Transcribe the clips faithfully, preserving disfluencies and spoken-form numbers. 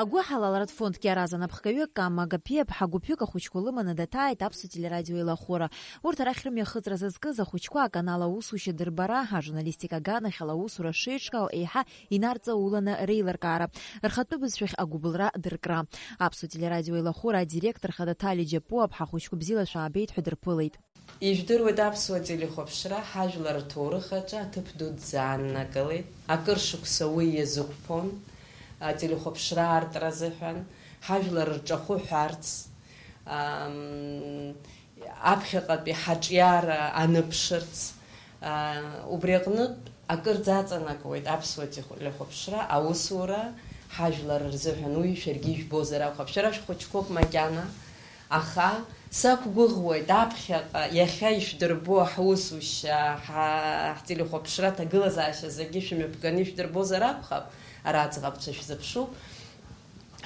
Агәыҳалалратә фондк иаразын аԥхгаҩы Кама Гапиаԥҳа гәыԥҩык ахәыҷқәа лыманы даҭааит Аԥсуа телерадио еилахәыра. Урҭ арахь рымҩахыҵра зызкыз ахәыҷқәа аканал аусушьа дырбара, ажурналистика аганахьала аусура шеиҿкаау еиҳа инарҵауланы реилыркаара, рхатәы бызшәахь агәыбылра дыркра. Аԥсуа телерадио еилахәыра адиректор хада Ҭали Џьапуаԥҳа ахәыҷқәа бзиала шәаабеит ҳәа дырԥылеит. Ижәдыруеит, аԥсуа телехәаԥшра ҳажәлар рҭоурых аҿы аҭыԥ дуӡӡа ааннакылеит. Акыр шықәса уи иазықәԥон, ателехәаԥшра аартра азыҳәан, ҳажәлар рҿахәы ҳәарц, ам, аԥхьаҟатәи ҳаҿиара аныԥшырц. А, убри аҟнытә акырӡа аҵанакуеит аԥсуа телехәаԥшра аусура ҳажәлар рзыҳәан, уи шәаргьы ижәбозар акәхап. Шәара шәхәыҷқәоуп макьана. Аха сақәгәыӷуеит, аԥхьаҟа иахьа ишәдырбо ҳусушьа, ҳа-, ҳтелехәаԥшра аҭагылазаашьа зегьы шәымҩаԥганы ишәдырбозар акәхап, ара аӡӷабцәа шәзыԥшуп,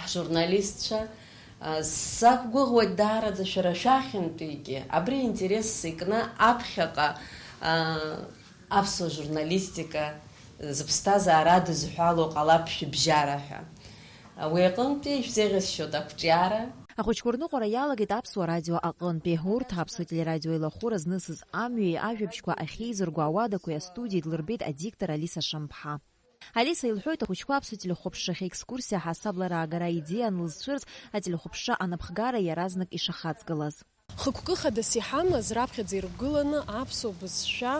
ҳжурналистцәа. А, сақәгәыӷуеит даараӡа шәара шәахьынтәигьы абри аинтерес икны аԥхьаҟа, а, аԥсуа журналистика зыԥсҭазаара адызҳәало ҟалап шәыбжьара ҳәа. Уи аҟынтәи ишәзеиӷьасшьоит ақәҿиара. Ахәыҷқәа рныҟәара иалагеит Аԥсуа радио аҟынтәи. Урҭ Аԥсуа телерадио еилахәыра знысыз амҩеи ажәабжьқәа ахьеизырго ауадақәеи астудиеи длырбеит адиктор Алиса Шамԥҳа. Алиса илҳәоит, ахәыҷқәа Аԥсуа телехәаԥшрахь екскурсиа ҳасабла раагара аидеиа анлызцәырҵ, ателехәаԥшра анапхгара иаразнак ишахаҵгылаз. Хықәкы хадас иҳамаз раԥхьаӡа иргыланы аԥсуа бызшәа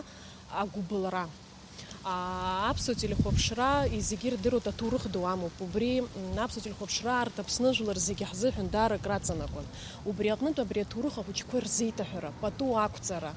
агәыбылра. Аа, аԥсуа телехәаԥшра зегьы ирдыруеит, аҭоурых ду амоуп. Убри, м, аԥсуа телехәаԥшра арҭ Аԥсны жәлар зегьы ҳзыҳәан даара акраҵанакуан. Убри аҟнытә абри аҭоурых ахәыҷқәа рзеиҭаҳәара, пату ақәҵара.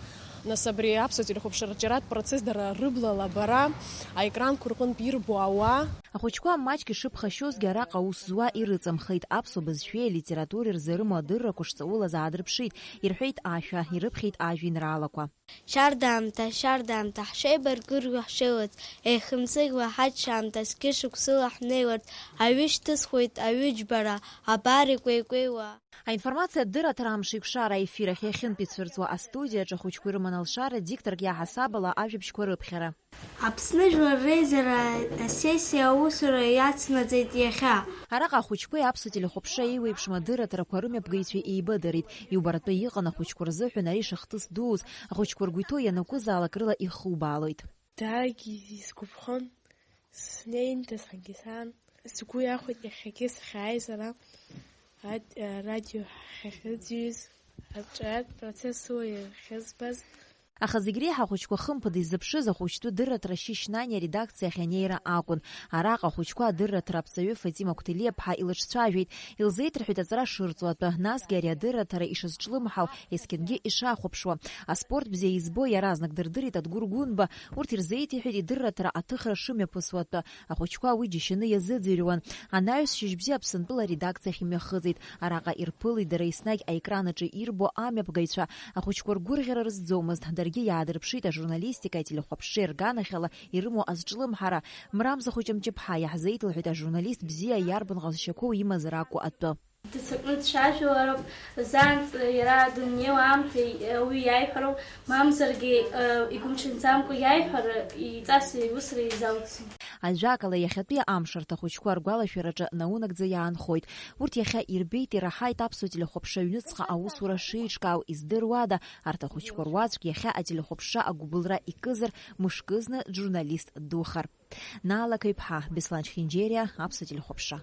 Нас абри аԥсуа телехәаԥшра рҿиаратә процесс дара рыблала абара, аекранқәа рҟынтә ирбо ауаа. Ахәыҷқәа маҷк ишыԥхашьозгьы араҟа аус зуа ирыҵамхеит, аԥсуа бызшәеи алитературеи рзы ирымоу адыррақәа шҵаулаз аадырԥшит, ирҳәеит ашәа, ирыԥхьеит ажәеинраалақәа. Шьардаамҭа, шьардаамҭа, ҳшеибаргәырӷьо ҳшеилац, еихымсыӷьуа ҳачча аамҭа, зқьышықәсыла ҳнеиларц, аҩы шьҭысхуеит, аҩы џьбара, абар икәеикәеиуа. Аинформациа адырраҭара амш еиқәшара аефир ахь иахьынтә ицәырҵуа астудиаҿы ахәыҷқәа ирыман алшара дикторк иаҳасабала ажәабжьқәа рыԥхьара. Аԥсны Жәлар Реизара асессиа аусура иацнаҵеит иахьа. Араҟа ахәыҷқәеи аԥсуа телехәаԥшра еиуеиԥшым адырраҭарақәа рымҩаԥгаҩцәеи еибадырит. Иубаратәы иҟан ахәыҷқәа рзыҳәан ари шахҭыс дуз. Ахәыҷқәа ргәы иҭоу ианакәызаалак рыла ихубаалоит. Дааргьы исгәаԥхон, снеин дасгьы саан, сгәы иахәеит иахьагьы сахьааиз ара, ад-, радио ҳахьыӡҩыз, аҿиаратә процесс уа иахьызбаз. Аха зегь реиҳа ахәыҷқәа хымԥада иззыԥшыз ахәыҷтәы дырраҭара Шьышьнани аредакциа ахь анеира акәын. Араҟа ахәыҷқәа адырраҭара аԥҵаҩы Фатима Қәҭелиаԥҳа илыҿцәажәеит, илзеиҭарҳәеит аҵара шырҵо атәы, насгьы ари адырраҭара ишазҿлымҳау, есқьынгьы ишахәаԥшуа. Аспорт бзиа избо иаразнак дырдырит Адгәыр Гәынба, урҭ ирзеиҭеиҳәеит идырраҭара аҭыхра шымҩаԥысуа атәы. Ахәыҷқәа уи џьашьаны иазыӡырҩуан. Анаҩс шьыжьбзиа Аԥсынтәыла аредакциа ахь имҩахыҵит. Араҟа ирԥылеит дара еснагь аекран аҿы ирбо амҩаԥгаҩцәа. Ахәыҷқәа ргәырӷьара рызӡомызт, даргьы иаадырԥшит ажурналистика ателехәаԥшреи рганахьала ирымоу азҿлымҳара. Мрамза Хәыҷамҷыԥҳа иаҳзеиҭалҳәеит ажурналист бзиа иарбан ҟазшьақәоу имазар акәу атәы. Дыццакны дцәажәалароуп, заанаҵ иара дыннеиуа аамҭа уи иаиҳәароуп, мамзаргьы, игәымҽанӡамкәа иаиҳәар, иҵас иусура изалҵӡом. Ажәакала, иахьатәи амш арҭ ахәыҷқәа ргәалашәараҿы наунагӡа иаанхоит. Урҭ иахьа ирбеит, ираҳаит аԥсуа телехәаԥшра аҩныҵҟа аусура шеиҿкаау, издыруада, арҭ ахәыҷқәа руаӡәк иахьа ателехәаԥшра агәыбылра икызар, мышкызны журналист духар. Наала Қыҩԥҳа, Беслан Чхинџьериа, аԥсуа телехәаԥшра.